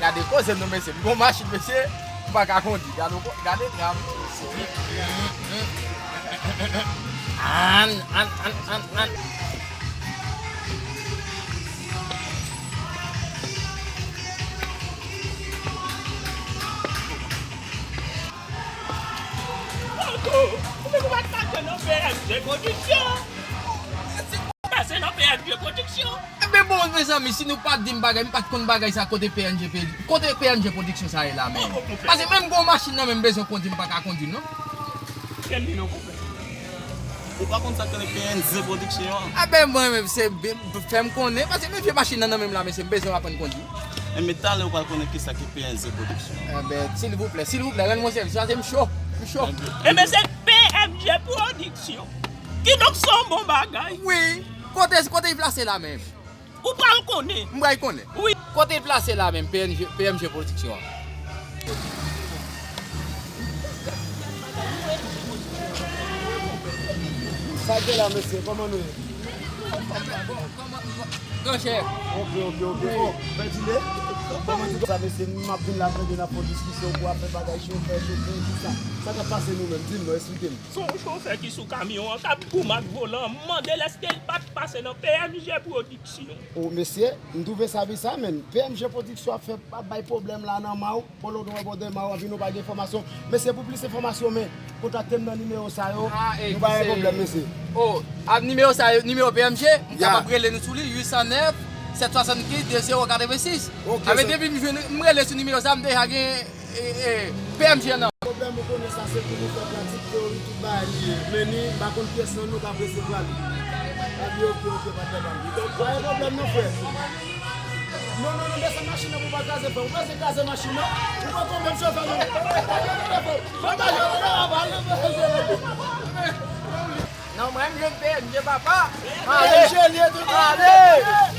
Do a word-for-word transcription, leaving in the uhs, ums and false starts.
Gade koze m non mesye, m gon machin mesye, m pa ka kondi. Gade, gade dram. An, an, an, an, an. Pase nan P M G Pwodiksyon. Pase nan P M G Pwodiksyon. Enben bon, mezanmi, si nou pa t di m bagay, m pa t konn bagay sa, kote P N G P, kote P N G Pwodiksyon sa ye la menm? Paske menm gon machin nan menm bezwen kondi, m pa ka kondi l non. Kel nimewo konpè? Ou pa konn sa k rele P N G Pwodiksyon an? Enben mwen menm, se, fè m konnen, paske menm vye machin nan nan men m la, mesye, m bezwen aprann kondi. Enben talè ou pral konnen kisa ki P N G Pwodiksyon. Enben, silvouplè, silvouplè, rann mwen sèvis, paske m cho, m cho. Enben se P M G Pwodiksyon. Kidonk se yon bon bagay. Wi. Kote, kote l plase la menm? Ou pral konnen. M pral konnen. Wi. Kote l plase la menm, P N G, P M G Pwodiksyon an? Sa k gen la, mesye? Kòman nou ye? Granchè. Ok, ok, ok. Bon, Ferdinand, kòman di sa, mesye? M ap vin la tande n ap fè diskisyon pou afè bagay chofè, chofè, tout sa. Sa k ap pase nou menm? Di m non, esplike m. Se yon chofè ki sou kamyon an k ap goumen ak volan an. M mande l èske l pa t pase nan P M G Pwodiksyon. O, mesye, m twouve sa bizarre, menn. P M G Pwodiksyon ap fè, ap bay pwoblèm la nan Maw. Bòlò nou wè bò dèyè Maw, anpi nou pa gen enfòmasyon. Mesye, pou plis enfòmasyon, men, kontakte m nan nimewo sa yo. Nou pa gen pwoblèm, mesye. O, a nimewo sa yo, nimewo P M G, m kapab rele nou sou li, uit san nèf, sèt swasannkenz, de zewo katrevensis. Ok, sè. Depi m jwenn, m rele sou nimewo sa, m deja gen e, e, P M G nan. Pwoblèm ou konnen sa se pou nou fè pratik teyori tout bagay li ye. Men ni, m pa konn kiyès nan nou k ap resevwa li. Epi ok, ok, patnè pa m. Pa gen pwoblèm non, frè. Non, non, non, desann machin nan pou w pa kraze, frè. Ou bezwen kraze machin nan? Ou poko menm chofè, non? Ban m ajan, non, avan, non. Non, mwen, m jwenn P M G, papa. Ale! P M G li ye tout. Ale!